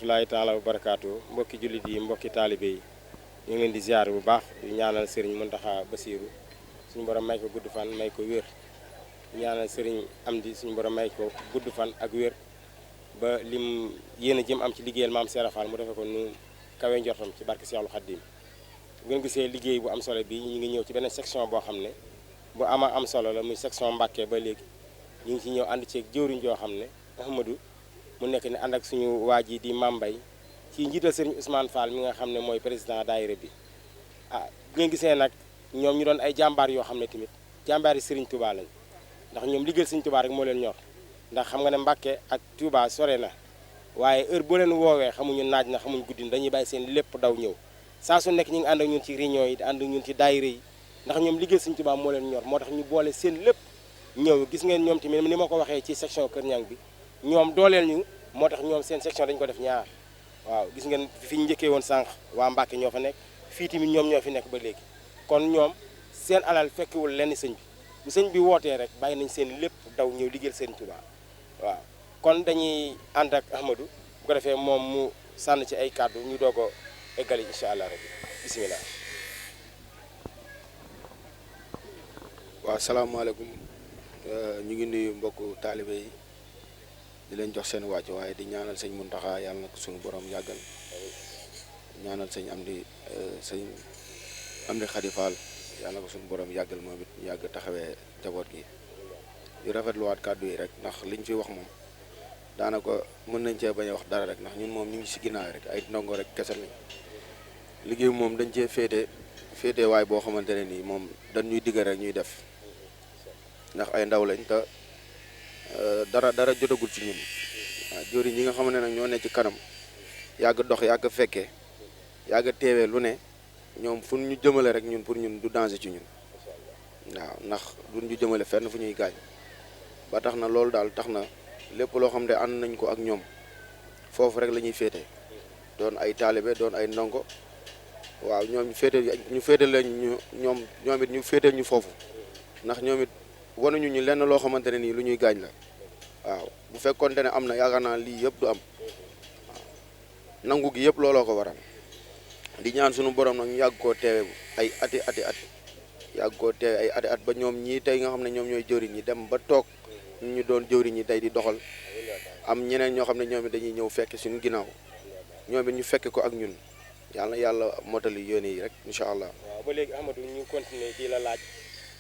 Laahi taala wa barakaatu mbokki jullit yi mbokki taalibe yi ñu ngi leen di ziar bu baax di ñaanal sëriñ Muntaxa Basiiru suñu borom may ko gudd fan may ko wér ñaanal sëriñ Amdi suñu borom may ko gudd fan ak wér ba lim yéen a jëm am ci liggéeyal maam Seera Fall mu defe ko nu kawe njortam ci barke Seexul Xaddim bu ngeen gisee liggéey bu am solo bi ñu ngi ñëw ci beneen section boo xam ne bu ama am solo la muy section Mbàkke ba léegi ñu ngi ci ñëw ànd ceeg jëwriñ joo xam ne Ahmadou mu nekk ni ànd ak suñu waa ji di Mambay ci njiital sëriñ Ousmane Fall mi nga xam ne mooy président daayira bi bu ngeen gisee nag ñoom ñu doon ay jàmbaar yoo xam ne tamit jàmbaar yi sëriñ Touba lañ ndax ñoom liggéeyal sëriñ Touba rek moo leen ñor ndax xam nga ne Mbàkke ak Touba sore na waaye heure boo leen woowee xamuñu naaj na xamuñu guddi dañuy bàyyi seen lépp daw ñëw saa su nekk ñu ngi ànd ak ñun ci réunion yi di ànd ak ñun ci daayira yi ndax ñoom liggéeyal sëriñ Touba moo leen ñor moo tax ñu boole seen lépp ñëw gis ngeen ñoom tamit ni ma ko waxee ci section Kër Ñang bi ñoom dooleel ñu moo tax ñoom seen section dañu ko def ñaar waaw gis ngeen fi ñu njëkkee woon sànq waa Mbàkke ñoo fa nekk fii tamit ñoom ñoo fi nekk ba léegi kon ñoom seen alal fekkiwul lenn sëñ bi bu sëñ bi wootee rek bàyyi nañ seen lépp daw ñëw liggéeyal sëñ Touba waaw kon dañuy ànd ak Ahmadou bu ko defee moom mu sànn ci ay kàddu ñu doog a eggali incha allah rabbi bisimilah. waaw salaamaaleykum ñu ngi nuyu mbokku taalibe yi di leen jox seen wàcc waaye di ñaanal sëñ Muntaxa yàlla na ko suñu borom yàggal ñaanal sëñ Amdi Xadi Fall yàlla na ko suñu borom yàggal moom it ñu yàgg taxawee jaboot gi di rafetluwaat kàddu yi rek ndax liñ fi wax moom daanaka mën nañ cee bañ a wax dara rek ndax ñun moom ñu ngi si ginnaaw rek ay ndongo rek kese lañ liggéey moom dañ cee féete waay boo xamante ne nii moom dañ ñuy diggal rek ñuy def ndax ay ndaw lañ te dara jotagul ci ñun waaw jóori ñi nga xam ne nag ñoo ne ci kanam yàgg dox yàgg fekkee yàgg teewee lu ne ñoom fu ñu jëmale rek ñun pour ñun du danger ci ñun waaw ndax duñ ñu jëmale fenn fu ñuy gaañ ba tax na loolu daal tax na lépp loo xam ne ànd nañ ko ak ñoom foofu rek la ñuy féete doon ay taalibe doon ay ndongo waaw ñoom ñu féete leen ñoom it ñu féeteel ñu foofu ndax ñoom it wanuñu ñu lenn loo xamante ne nii lu ñuy gaañ la waaw bu fekkonte ne am na yaakaar naa lii yëpp du am waaw nangu gi yëpp looloo ko waral di ñaan suñu borom nag ñu yàgg koo teewe ay ati yàgg koo teewe ay ati at ba ñoom ñii tey nga xam ne ñoom ñooy jëwriñ ñi dem ba toog ñu doon jëwriñ ñi tey di doxal am ñeneen ñoo xam ne ñoom it dañuy ñëw fekk suñu ginnaaw ñoom it ñu fekk ko ak ñun yàlla motali yónni yi rek incha allah. waaw ba léegi Ahmadou ñu continuer di la laaj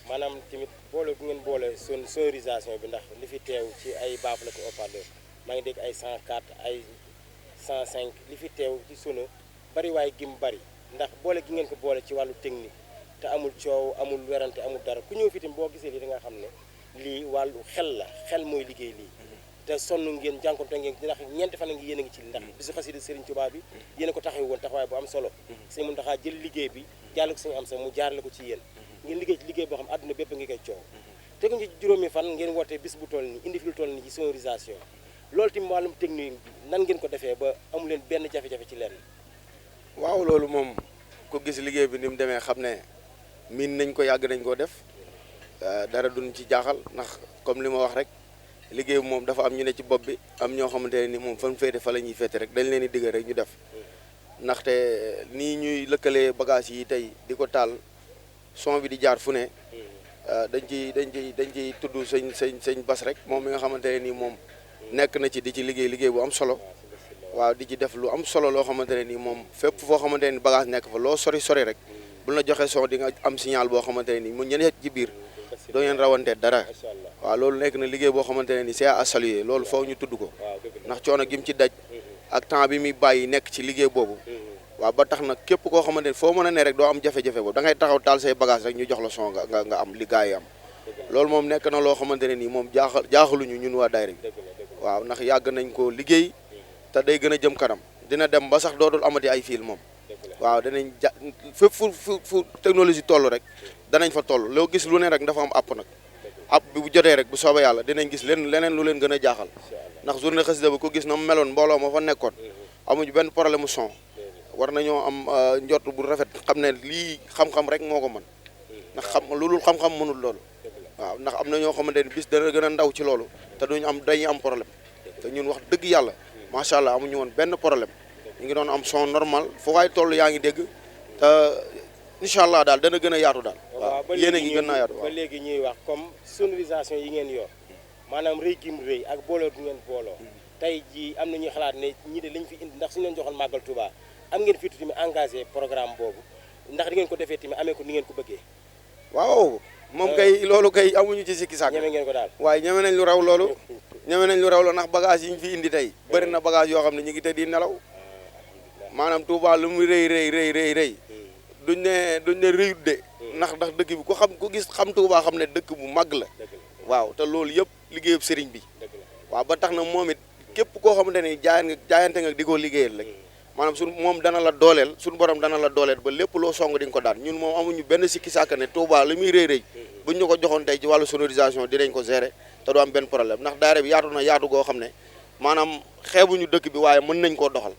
maanaam tamit boole bu ngeen boole sonorisation bi ndax li fi teew ci ay baafle ko haut-parleur maa ngi dégg ay 104 ay 105 li fi teew ci sono bari waaye gi mu bari ndax boole gi ngeen ko boole ci wàllu technique te amul coow amul werante amul dara ku ñëw fi tamit boo gisee lii da nga xam ne lii wàllu xel mooy liggéey lii te sonn ngeen jànkonte ngeen ndax ñeenti fan a ngi yéen a ngi ci ndax bisu xasida Serigne Touba bi yéen a ko taxaw woon taxawaay bu am solo Serigne Mountakha jël liggéey bi jàll ko suñu am sa mu jaarale ko ci yéen ngeen liggéey ci liggéey boo xam àdduna bépp ngi koy coow teguñ ci juróomi fan ngeen wootee bis bu toll ni indi fi lu toll ni ci sonorisation loolu tamit wàllum technique bi nan ngeen ko defee ba amu leen benn jafe-jafe ci lenn. waaw loolu moom ko gis liggéey bi ni mu demee xam ne miin nañ ko yàgg nañ koo def dara duñ ci jaaxal ndax comme li ma wax rek liggéey bi moom dafa am ñu ne ci bopp bi am ñoo xamante ne ni moom fan féete fa la ñuy féete rek dañ leen di diggal rek ñu def ndaxte nii ñuy lëkkalee bagage yi tey di ko taal son bi di jaar fu ne dañ ciy tudd sëñ bas rek moom mi nga xamante ne nii moom nekk na ci di ci liggéey bu am solo waaw di ci def lu am solo loo xamante ne nii moom fépp foo xamante ne ni bagage nekk fa loo sori rek bu la joxee son di nga am signal boo xamante ne nii mu ñeneen ci biir doo ngeen rawante dara waaw loolu nekk na liggéey boo xamante ne nii c'est à saluer loolu foofu ñu tudd ko ndax coono gi mu ci daj ak temps bi muy bàyyi nekk ci liggéey boobu waaw ba tax nag képp koo xamante ne foo mën a ne rek doo am jafe-jafe boobu da ngay taxaw taal say bagage rek ñu jox la son nga am li gars yi am loolu moom nekk na loo xamante ne nii moom jaaxaluñu ñun waa daayira bi waaw ndax yàgg nañ ko liggéey te day gën a jëm kanam dina dem ba sax dootul amati ay fil moom waaw danañ fépp fu technologie toll rek danañ fa toll loo gis lu ne rek dafa am app nag app bi bu jotee rek bu soobee yàlla dinañ gis leneen lu leen gën a jaaxal ndax journée xasida ba ko gis na mu meloon mbooloo ma fa nekkoon amuñu benn problème mu son war nañoo am njort bu rafet xam ne lii xam-xam rek moo ko mën ndax loolu xam-xam mënul loolu waaw ndax am na ñoo xamante ne bis dana gën a ndaw ci loolu te dañuy am problème te ñun wax dëgg yàlla macha allah amuñu woon benn problème ñu ngi doon am son normal fu waay toll yaa ngi dégg te incha allah daal dana gën a yaatu daal. waaw yéen a ngi gën naa yaatu ba léegi ñuy wax comme sonorisation yi ngeen yor maanaam rëy gi mu rëy ak booloo gi ngeen booloo tey jii am na ñuy xalaat ne ñii de lañ fi indi ndax suñu leen joxoon màggal Touba am ngeen fi tamit engagé programme boobu ndax di ngeen ko defee tamit amee ko ni ngeen ko bëggee. waaw moom kay loolu kay amuñu ci sikki sàkk. ñeme ngeen ko daal waaye ñeme nañ lu raw loolu. ñeme nañ lu raw la ndax bagage yi ñu fi indi tey bëri na bagage yoo xam ne ñu ngi tëdd di nelaw maanaam Touba lu mu rëy rëy duñ ne rëyut de ndax dëkk bi ku gis xam Touba xam ne dëkk bu mag la waaw te loolu yëpp liggéeyub sëriñ bi waaw ba tax na moom it képp koo xamante ne jaayante nga di ko liggéeyal rek maanaam moom dana la dooleel suñu borom dana la dooleel ba lépp loo song di nga ko daan ñun moom amuñu benn sikki sàkk ne Touba lu muy rëy buñ ñu ko joxoon tey ci wàllu sonorisation dinañ ko gérer te du am benn problème ndax daara bi yaatu na yaatu goo xam ne maanaam xeebuñu dëkk bi waaye mën nañ koo doxal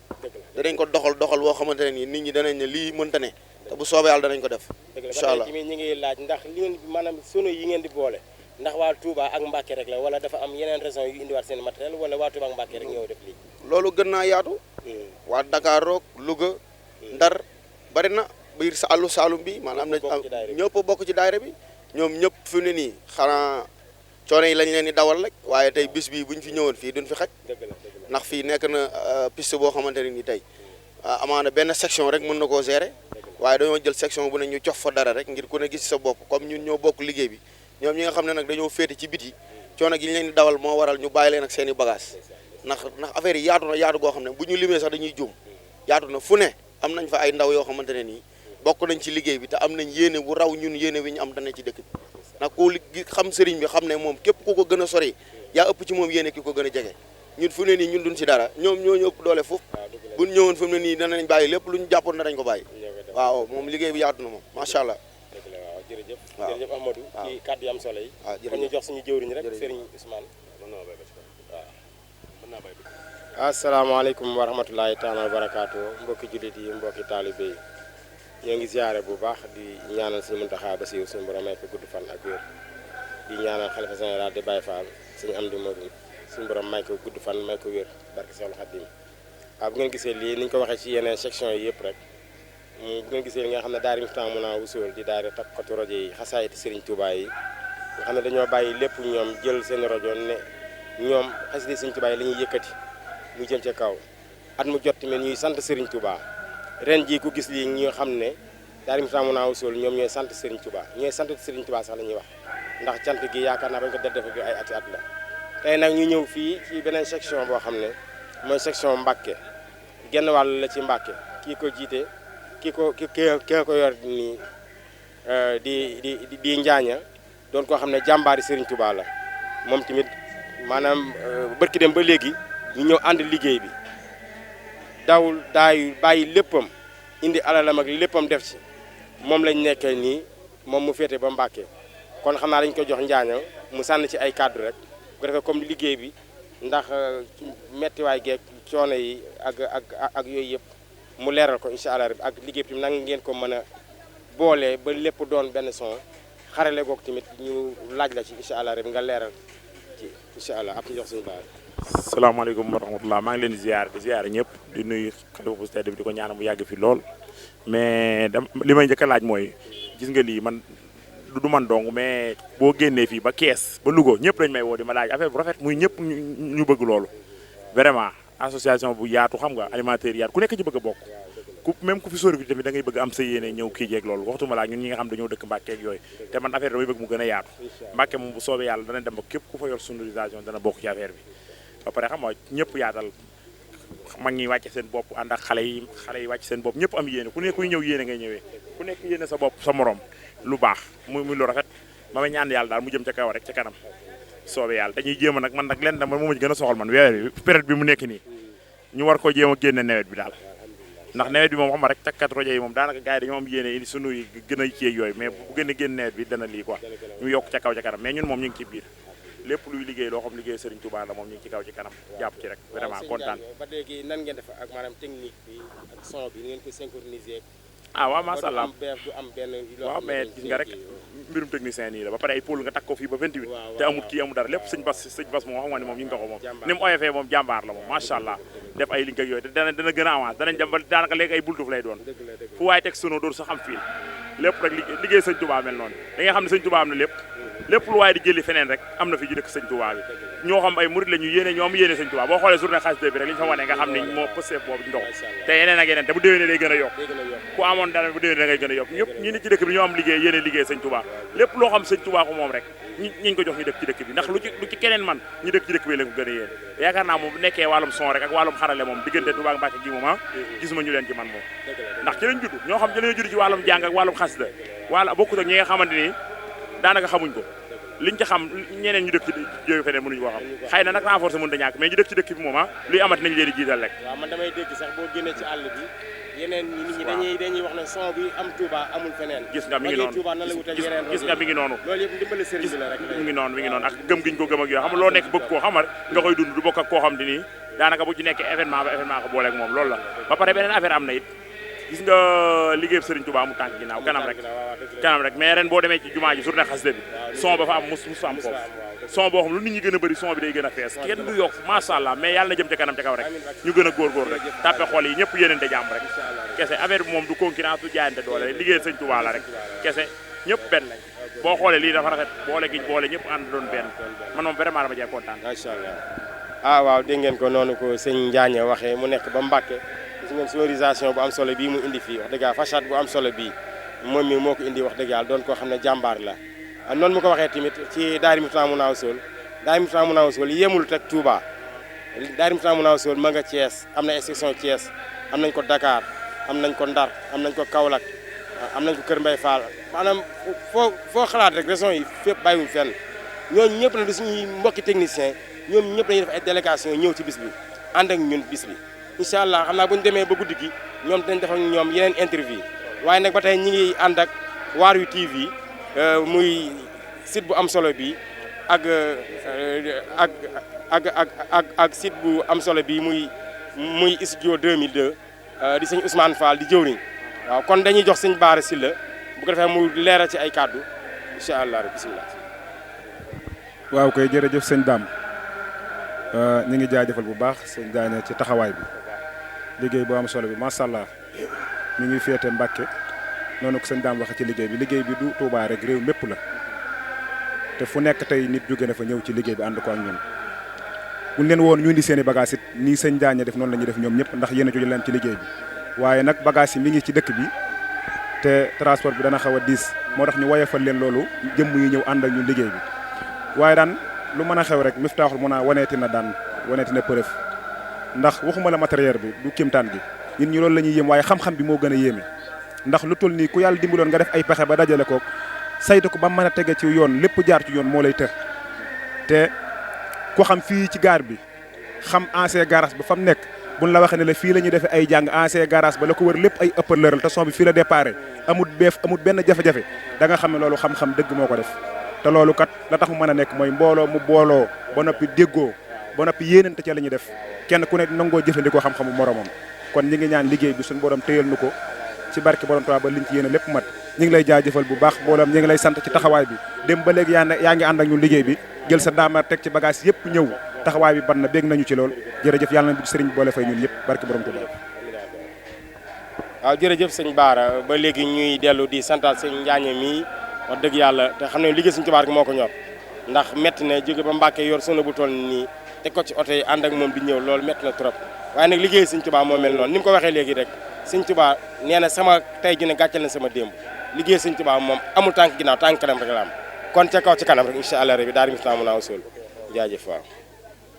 danañ ko doxal woo xamante ne nii nit ñi danañ ne lii mënta ne te bu soobee yàlla danañ ko def incha allah ñi ngi laaj ndax li ngeen maanaam sono yi ngeen di boole ndax waa Touba ak Mbacké rek la wala dafa am yeneen raison yu indiwaat seen matériel wala waa Touba ak Mbacké rek ñëw def lii loolu gën naa yaatu waa Dakar roog Louga Ndar bari na biir Saalum bi maanaam na ñëpp bokk ci daayira bi ñoom ñëpp fi ne nii xanaa coono yi lañ leen di dawal rek waaye tey bis bi buñ fi ñëwoon fii duñ fi xaj ndax fii nekk na piste boo xamante ne nii tey amaana benn section rek mën na koo gérer waaye dañoo jël section bu ne ñu cof fa dara rek ngir ku ne gis sa bopp comme ñun ñoo bokk liggéey bi ñoom ñi nga xam ne nag dañoo féete ci biti coono gi ñu leen di dawal moo waral ñu bàyyi leen ak seen i bagage ndax affaire yi yaatu na yaatu goo xam ne bu ñu limee sax dañuy juum yaatu na fu ne am nañ fa ay ndaw yoo xamante ne nii bokk nañ ci liggéey bi te am nañ yéene bu raw ñun yéene wi ñu am dana ci dëkk bi ndax ku xam sëriñ bi xam ne moom képp ku ko gën a sori yaa ëpp ci moom yéene ki ko gën a jege ñun fu ne nii ñun duñ si dara ñoom ñoo ñu ëpp doole foofu buñ ñëwoon fu ne nii danañ bàyyi lépp lu ñu jàppoon na dañ ko bàyyi waaw moom liggéey bi yaatu na moom macha allah jërëjëf jërëjëf Ahmadou ci kàddu yi am solo yi kon ñu jox suñu jëwriñ rek Serigne Ousmane asalaamaaleykum wa rahmatulahi taala wa barakaatu mbokki jullit yi mbokki taalibe yi ñoo ngi ziare bu baax di ñaanal suñu Muntaxa Basiru suñu borom may ko gudd fan ak wér di ñaanal xalifa général de Baye Fall suñu Amdi Modou suñu borom may ko gudd fan may ko wér barke Seexul Xadiim waaw bu ngeen gisee lii ni ñu ko waxee ci yeneen section yi yëpp rek bu ngeen gisee li nga xam ne daari Miftahul Muna Wusul di daari takkatu rajo yi xasaayiti Serigne Touba yi nga xam ne dañoo bàyyi lépp ñoom jël seen rajo ne ñoom xasida Serigne Touba yi la ñuy yëkkati mu jëm ca kaw at mu jot tamit ñuy sant Serigne Touba ren jii ku gis lii ñi xam ne daari Miftahul Muna Wusul ñoom ñooy sant Serigne Touba ñooy sant Serigne Touba sax la ñuy wax ndax cant gi yaakaar naa bañ ko def bi ay ati at la tey nag ñu ñëw fii ci beneen section boo xam ne mooy section Mbacké genn wàll la ci Mbacké kii ko jiite ki ko yor nii di njaaña doon koo xam ne jàmbaari Serigne Touba la moom tamit maanaam barki dem ba léegi ñu ñëw ànd liggéey bi dawul daayu bàyyi léppam indi alalam ak léppam def ci moom lañ nekkee nii moom mu féete ba Mbacké kon xam naa dañ ko jox njaaña mu sànni ci ay kàddu rek bu ko defee comme liggéey bi ndax mettiwaay geeg coono yi ak yooyu yëpp mu leeral ko incha allah ak liggéey bi tamit nanga ngeen ko mën a boole ba lépp doon benn son xarale goog tamit ñu laaj la ci incha allah nga leeral ci incha allah ab ñu jox suñu baal. salaamaaleykum wa rahmatulah maa ngi leen di ziar ñëpp di nuyu xalifa bu tedd bi di ko ñaanal mu yàgg fi lool mais li may njëkk a laaj mooy gis nga lii man du man dong mais boo génnee fii ba Kees ba Louga ñëpp lañ may woo di ma laaj affaire bu rafet muy ñëpp ñu bëgg loolu vraiment association bu yaatu xam nga animateur yaatu ku nekk ci bëgg a bokk même ku fi sóori bi tamit da ngay bëgg am sa yéene ñëw kii jeeg loolu waxtuma laa ñun ñi nga xam dañoo dëkk Mbacké ak yooyu te man affaire damay bëgg mu gën a yaatu Mbacké moom bu soobee yàlla dana dem ba képp ku fa yor sonorisation dana bokk ci affaire bi ba pare xam nga ñëpp yaatal mag ñi wàcce seen bopp ànd ak xale yi wàcc seen bopp ñëpp am yéene ku nekk kuy ñëw yéene ngay ñëwee ku nekk yéene sa bopp sa morom lu baax muy lu rafet ma may ñaan yàlla daal mu jëm ca kaw rek ca kanam soobee yàlla dañuy jéem a nag man nag leen da man moom gën a soxal man weer bi période bi mu nekk nii ñu war koo jéem a génne nawet bi daal ndax nawet bi moom xam nga rek takkat rajo yi moom daanaka gars yi dañoo am yéene indi sunu yi gën a ci yooyu mais bu gën a génn nawet bi dana lii quoi ñu yokk ca kaw ca kanam mais ñun moom ñu ngi ci biir lépp luy liggéey loo xam liggéey Serigne Touba la moom ñu ngi ci kaw ci kanam jàpp ci rek vraiment kontaan ba léegi nan ngeen def ak maanaam technique bi ak son bi ngeen ko synchroniser ah waaw macha allah du am benn waaw mais gis nga rek mbirum technicien nii la ba pare ay pôle nga takk ko fii ba 28 te amul kii amul dara lépp sëñ bas moom xam nga ne moom ñu ngi ko moom ni mu oyofee moom jàmbaar la moom macha allah def ay liggéey yooyu te dana gën a avance danañ dem ba daanaka léegi ay bultuf lay doon fu waaye teg sono dooru sa xam fii lépp rek liggéey sëñ Touba mel noonu da nga xam ne sëñ Touba am na lépp lu waaye di jëli feneen rek am na fi ji dëkk sëñ Touba bi ñoo xam ay murid la ñu yéene ñoom yéene sëñ Touba boo xoolee journée xasida bi rek li ñu fa wane nga xam ne moo pësef boobu ndox te yeneen ak yeneen te bu déwénee day gën a yokk ku amoon dara bu déwénee da ngay gën a yokk ñëpp ñi ni ci dëkk bi ñoo am liggéey yéene liggéey sëñ Touba lépp loo xam sëñ Touba ko moom rek ñiñ ko jox ñu dëkk ci dëkk bi ndax lu ci keneen man ñu dëkk ci dëkk bi la ko gën a yéen yaakaar naa moom bu nekkee wàllum son rek ak wàllum xarale moom diggante Touba ak Mbacké gi moom gisuma ñu leen ci man moom ndax ci lañ judd ñoo xam ci lañu judd ci wàllum jàng ak wàllum xasida wala bokkut ak ñi nga xamante ni daanaka xamuñ ko liñ ci xam ñeneen ñu dëkk ci jóge feneen mënuñu ko xam xëy na nag renforcer mënut a ñàkk mais ñu dëkk ci dëkk bi moom luy amati nañ leen di jiital rek waaw man damay dégg sax boo génnee ci àll bi yeneen nit ñi dañuy wax ne son bi am Touba amul feneen gis nga mi ngi noonu Touba nan la wutal yeneen gis nga mi ngi noonu loolu yëpp ndimbali sëriñ bi la rek mi ngi noonu ak gëm giñ ko gëm ak yoo xam nga loo nekk bëgg koo xamal nga koy dund du bokk ak koo xam ni daanaka bu ci nekkee événement ko booleeg moom loolu la ba pare beneen affaire am na it gis nga liggéey sëriñ Touba amul tànk ginnaaw kanam rek mais ren boo demee ci jumaa ji journée xasida bi son ba fa am mus fa am foofu son boo xam lu nit ñi gën a bëri son bi day gën a fees kenn du yokk macha allah mais yàlla na jëm ca kanam ca kaw rek ñu gën a góorgóor rek tàppe xol yi ñëpp yéenante jàmm rek kese affaire bi moom du concurrence du jaayante doole liggéey sëñ Touba la rek kese ñëpp benn lañ boo xoolee lii dafa rafet boole giñ boole ñëpp ànd doon benn man moom vraiment dama jee kontaan macha allah waaw dégg ngeen ko noonu ko sëñ Njaañe waxee mu nekk ba Mbacké gis ngeen sonorisation bu am solo bii mu indi fii wax dëgg yàlla façade bu am solo bii moom mi moo ko indi wax dëgg yàlla doon koo xam ne jàmbaar la noonu mu ko waxee tamit ci daayira Miftahul Munawwir yemul teg Touba daayira Miftahul Munawwir ma nga Thiès am na section Thiès am nañ ko Dakar am nañ ko Ndar am nañ ko Kaolack am nañ ko Kër Mbaye Fall maanaam foo xalaat rek régions yi fépp bàyyiwuñ fenn ñooñu ñëpp nag di suñuy mbokki technicien ñoom ñëpp dañuy def ay délégation ñëw ci bis bi ànd ak ñun bis bi incha allah xam naa bu ñu demee ba guddi gi ñoom dañ def ak ñoom yeneen interview waaye nag ba tey ñi ngi ànd ak Waarwi TV muy site bu am solo bi ak site bu am solo bi muy studio 2002 di sëñ Ousmane Fall di jëwriñ waaw kon dañuy jox sëñ Baara Sylla bu ko defee mu leeral ci ay kàddu incha allah rek bisimilah. waaw koy jërëjëf sëñ Dame ñu ngi jaajëfal bu baax sëñ Diagne ci taxawaay bi liggéey bu am solo bi macha allah ñu ngi féete Mbacké noonu ko sëñ Dame waxe ci liggéey bi du Touba rek réew mépp la te fu nekk tey nit jóge na fa ñëw ci liggéey bi ànd ko ak ñun buñ leen woon ñu indi seen i bagage it nii sëñ Diagne def noonu la ñuy def ñoom ñëpp ndax yéen a jóge leen ci liggéey bi waaye nag bagage yi mi ngi ci dëkk bi te transport bi dana xaw a diis moo tax ñu woyofal leen loolu jëmm yi ñëw ànd ak ñun liggéey bi waaye daan lu mën a xew rek Miftahul mun a waneeti na preuve ndax waxuma la matériel bi du kéemtaan gi ñun ñu loolu la ñuy yéem waaye xam-xam bi moo gën a yéeme ndax lu toll nii ku yàlla dimbaloon nga def ay pexe ba dajale kook saytu ko ba mën a tege ci yoon lépp jaar ci yoon moo lay të te ku xam fii ci gaar bi xam ancien garage ba fa mu nekk buñ la waxee ne la fii la ñuy defee ay jàng ancien garage ba la ko wër lépp ay ëppal lëral te son bi fii la déparé amul benn jafe-jafe da nga xam ne loolu xam-xam dëgg moo ko def te loolu kat la tax mu mën a nekk mooy mbooloo mu booloo ba noppi déggoo ba noppi yéenante ca la ñuy def kenn ku ne nangoo jëfandikoo xam-xamu moromam kon ñi ngi ñaan liggéey bi suñu borom téyal nu ko ci barke borom Tuubaa ba liñ ci yéene lépp mat ñi ngi lay jaajëfal bu baax mbooloom ñi ngi lay sant ci taxawaay bi dem ba léegi yaa ngi ànd ak ñun liggéey bi jël sa daamar teg ci bagage yëpp ñëw taxawaay bi ban na bégg nañu ci lool jërëjëf yàlla na sëriñ boole fay ñun ñëpp barke borom Tuubaa. waaw jërëjëf sëñ Baara ba léegi ñuy dellu di santaat sëñ Njaañe mii wax dëgg yàlla te xam ne liggéey sëñ Tuubaa moo ko ñor ndax métti na jóge ba Mbacké yor sono bu toll nii teg ko ci oto yi ànd ak moom di ñëw loolu métti na trop waaye nag liggéey sëñ Tuubaa moo mel noonu ni mu ko waxee léegi rek sëñ Tuubaa nee na sama tey ju ne gàccal na sama démb liggéey sëñ Tuubaa moom amul tànk ginnaaw tànk kanam rek la am kon ca kaw ci kanam rek incha allah rabbi daal di Miftahul Munawwir jaajëf waaw